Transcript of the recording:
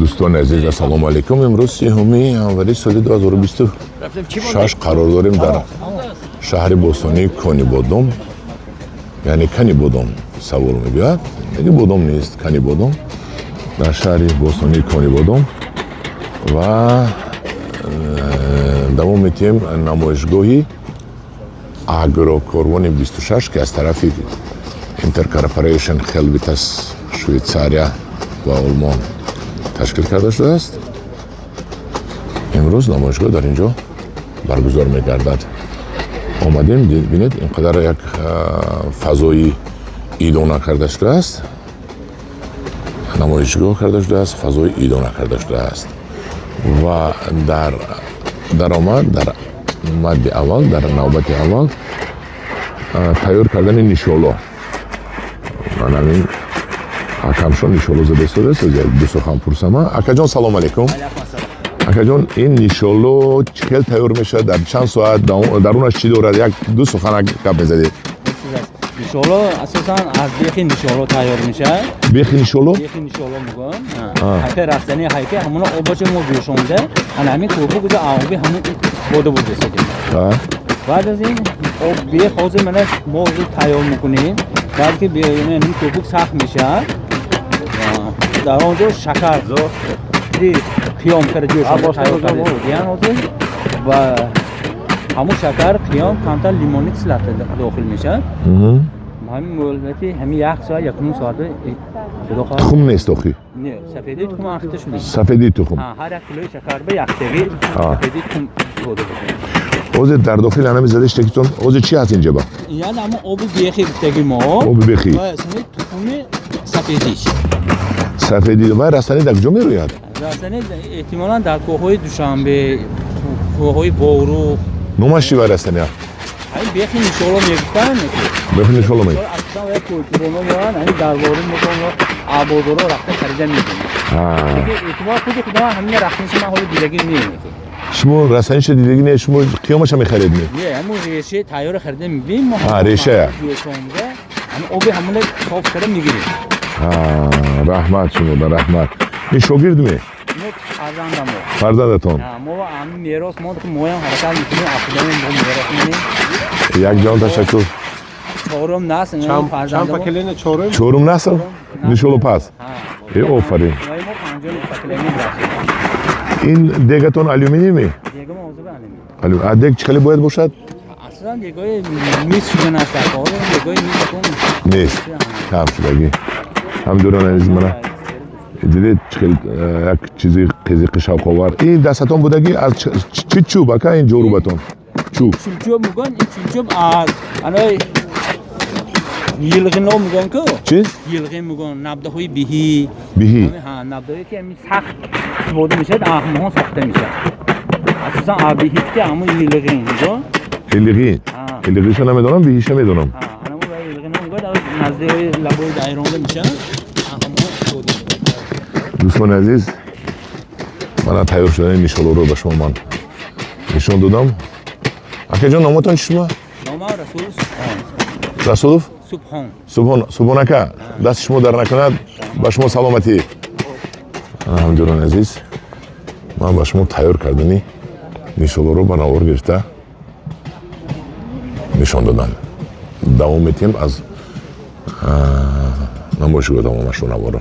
Дӯстони азиз, ассалому алайкум. Имрӯз 30-уми январи соли 2026 қарор дорем дар шаҳри бостонии Конибодом, яъне Канибодом. Савол мебиёяд, неги бодом нест, Канибодом, дар шаҳри бостонии Конибодом ва давом метиҳем намоишгоҳи Агрокорвони 26, ки аз тарафи Интеркорпорейшн Хелвитас, Швейтсария ва Олмон ташкил карда шудааст. Имрӯз намоишгоҳ дар ин ҷо баргузор мегардад. Омадем, бинед, ин қадар як фазои идона карда шудааст, намоишгоҳ карда шудааст, фазои идона карда шудааст ва дар даромад, дар мадди аввал, дар навбати аввал тайёр кардани нишоло. Ман ҳамин акамшон нишоло зада истодааст. Як ду сухан пурсама. Акаҷон, салом алейкум. Акаҷон, ин нишоло чӣ хел тайёр мешавад, дар чанд соат, дарунаш чӣ дорад? Як ду сухан гап мезадед. Нишоло асосан аз бехи нишоло тайёр мешавад. Бехи нишоло? Бехи нишоло мегӯям. Ҳайка растани, ҳайка ҳамона обача мо бешонда, ана ҳамин кӯпу гуза оби ҳамон истифода бурда истодем. Баъд аз ин об бех ҳозир мана мо ҳозир тайёр мекунем. Баъд ки ин кӯпук сахт мешавад, дар он ҷо шакар қиём карда ҷӯшонда тайёр карда истодиян ҳозир ва ҳамун шакар қиём, камтар лимонный кислота дохил мешавад. Ҳамин муҳлати ҳамин як соат, 1.5 соата, худо хоҳад. Тухм нест охи? Не, сафедаи тухм ахта шуда. Сафедии тухм. Ҳар як килои шакар ба яктаги сафедаи тухм истифода бикунем. Ҳозир дар дохили анами задаштагитон ҳозир чӣ ҳаст инҷаба? Яъне ҳамун оби бехи гуфтаги мо. Оби бехӣ. Ва тухми сафедиш. Сафедӣ. Вай растанӣ дар куҷо мерӯяд? Растани эҳтимолан дар кӯҳҳои Душанбе, кӯҳҳои Борух. Номаш чӣ вай растания? Ҳамин бехи нишоло мегуфтанд. Бехи нишоло мег. Асосан вай кӯчуроно меоянд, ҳамин дарвори мекон, абозоро рафта харида мебинанд. Эҳтимол худи худо ҳамин рахтниша ман ҳоло дидагӣ не. Шумо растаниша дидагӣ не, шумо қиёмаша мехаред не? Не, ҳамун реша тайёра харида мебинем мо. Решая. Ҷӯшонда ҳамин оби ҳамуна соф карда мегирем. Раҳмат шумо, раҳмат. Ин шогирд ме? Мо фарзандамо. Фарзандатон? Мо ҳамин мерос монд, ки моям ҳаракат мекунем, афзоем, бо мерос монем. Як ҷон ташаккур. Чорум насл. Чанд поколение, чорум? Чорум насл нишолопаз. Э, офарин. Мо панҷум поколение расид. Ин дегатон алюминийми? Дегам ҳозир алюминий. А дег чӣ хеле бояд бошад? Аслан дегои мис шуданаш дар кор, дегои мис акун. Нест, кам шудагӣ. Ҳамдурон азиз, мана дидед, чӣ хел як чизи қизиқи шавқовар. Ин дастатон будагӣ аз чӣ чӯб, ака, ин ҷорубатон чӯб? Чулчӯб мегӯянд. Ин чулчӯб аз анаи йилғино мегӯянд ку. Чӣ? Йилғин мегӯянд, набдаҳои биҳӣ. Биҳӣ. Ҳа, набдаҳое ки ҳамин сахт истифода мешавад, ҳамон сохта мешавад асосан а биҳӣ, ки ҳамон йилғин мегӯянд. Илиғин. Илиғиша намедонам, биҳиша медонам. Ҳамон йилғино мегӯянд, наздиҳои лабои дайронда мешавад, ҳамон истифода мешавад. Дӯстони азиз, мана тайёр шудани нишолоро ба шумо ман нишон додам. Акаҷон, номатон чи шумо? Номам Расул Субҳон. Расулов? Субҳон. Субҳон. Субҳон ака, дасти шумо дар накунад, ба шумо саломатӣ. Ҳамдиёрони азиз, ман ба шумо тайёр кардани нишолоро ба навор гирифта нишон додам. Давом метиҳем аз намоишгоҳ давомашро наворо.